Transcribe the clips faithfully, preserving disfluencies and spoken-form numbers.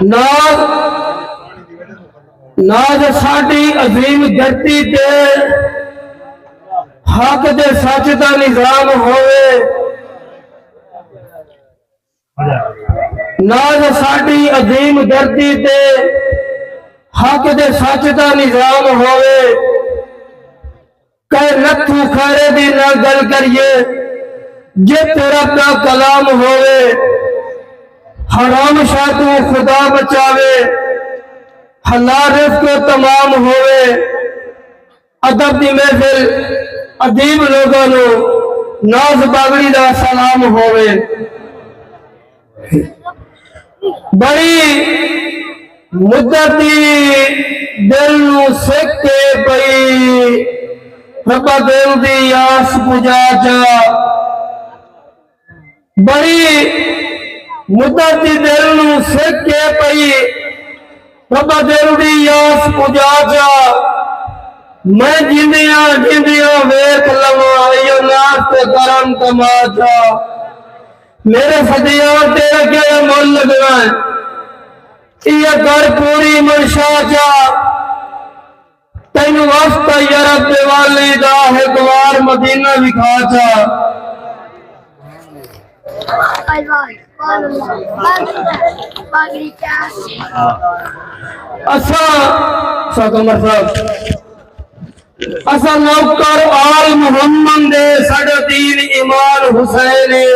ناز، ناز ساݙی عظیم دھرتی تے حق تے سچ دا نظام ہووے۔ ناز ساݙی عظیم دھرتی تے حق تے سچ دا نظام ہووے۔ کہیں نتھو خیرے دی نہ ڳل کریے، جتھ رب دا کلام ہووے۔ حرام شاہ توں خدا بچاوے، حلال رزق تمام ہووے۔ ادب دی محفل، ادیب لوگاں نوں ناز باغڑی دا سلام ہووے۔ بڑی مدت دی دل نوں سک کے پئی، ربا دل دی آس پجا چا۔ بڑی مدت دی دل نوں سک کے پئی، ربا دل دی آس پجا چا۔ میں جیندیاں جیندیاں ویکھ لواں، ایہو ناز تے کرم تماچا۔ میرے سجیاں تیرا کیڑھا مل لڳݨا ہے؟ ایہ کر پوری منشا چا۔ تینوں واسطہ یارب دیوالی دا ہک وار مدینہ وکھا چا۔ اساں، ساکو مرحبا۔ اساں نوکر آل محمد دے، ساݙا دین ایمان حسین ہے۔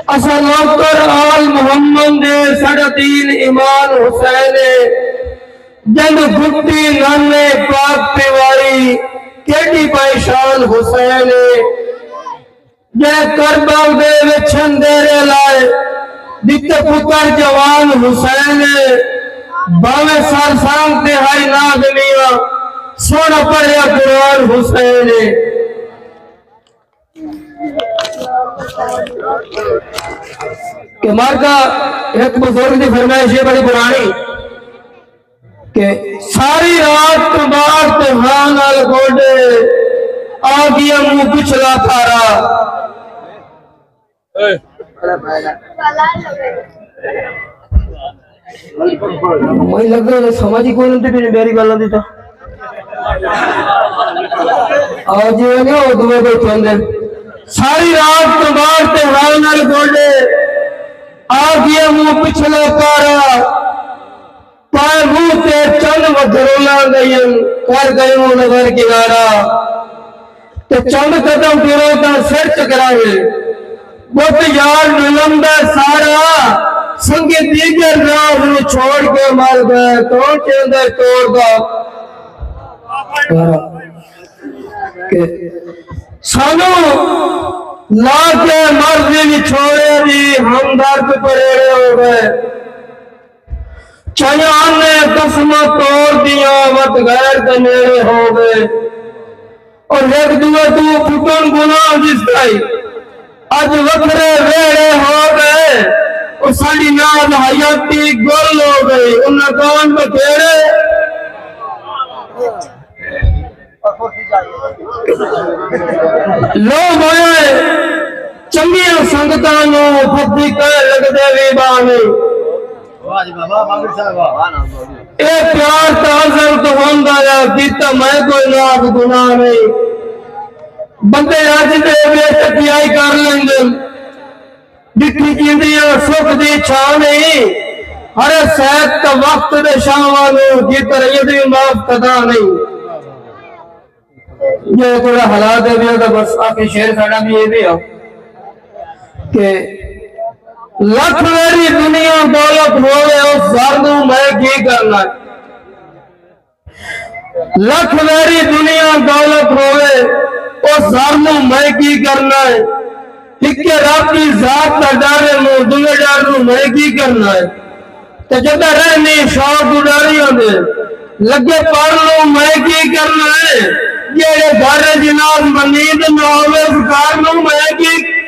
اساں نوکر آل محمد دے، ساݙا دین ایمان حسین ہے۔ جنگ گھٹی نانے پاک پیواری، کیݙی پہچان حسین ہے۔ جے کربل دے وچ اندھیرے لائے، ݙتے پتر جوان حسین ہے۔ بھاویں سر سانگ تے ہائی ناز میاں، سوہݨا پڑھیا قرآن حسین ہے۔ کہ مردا ہک بزرگ دی فرمائش ہے بڑی پراݨی، کہ ساری رات کمبار تے ہاں نال گوڈے، آ ڳیا منہ پچھلا تھارا۔ میں لڳدا ہے سمجھ ہی کوئی نہیں پئی میری ڳالھاں دی تاں۔ آ جی نے او دوے بیٹھے ہوندے۔ ساری رات کمبار تے ہاں نال گوڈے، آ ڳیا منہ پچھلا تھارا۔ پائے منہ تے چند ودھرولاں ڳئین، کر ڳئیوں نظر کنارہ۔ تے چند قدم ٹروں تاں سر چکراوے۔ بت یار نلمدا سارا، سنگی دیگر راز نوں چھوڑ کے مر ڳئے، کون چیندے توڑدا؟ کہ سانوں لا کے مرضی وچھوڑے دی ہمدرد پریڑے ہو ڳئے۔ چاہیاں آنے قسماں توڑ دیاں، وت غیر دے نیڑے ہو ڳئے۔ اور ہک دوئے توں پھٹن گناہ وسدائی، اڄ وکھرے ویڑے ہو ڳئے۔ او ساݙی ناز حیاتی گل ہو ڳئی، انہاں کون بتھیڑے۔ لوگ ہوئے چنگیاں سنگتاں نوں، بدی کر لڳدے وی بہانے۔ واہ جی واہ، واہ، واہ، واہ۔ اے پیار تاں ازل توں ہوندا آیا، کیتا میں کوئی ناز گناہ نہیں۔ بندے اڄ دے بے تکیائی کر لیندن، ݙٹھی جیندیاں سکھ دی چھاں نہیں۔ ہر سید تاں وقت دے شاہواں نوں، جتر عید وی معاف قضا نہیں۔ یہ تھوڑا حالات ہے بھی، بس آخری شعر ساݙا بھی یہ بھی ہے کہ لکھ ویری دنیا دولت ہووے، اس زر نوں میں کی کرنا ہے؟ لکھ ویری دنیا دولت ہووے، اس زر نوں میں کی کرنا ہے؟ ہکے رب دی ذات دا ݙر ہے، موں دوے ݙر نوں میں کی کرنا ہے؟ تے جݙاں رہنی شوق اݙاریاں دے، لڳے پر نوں میں کی کرنا ہے؟ جیڑھے گھر وچ ناز منید نہ ہووے، اس گھر نوں میں کی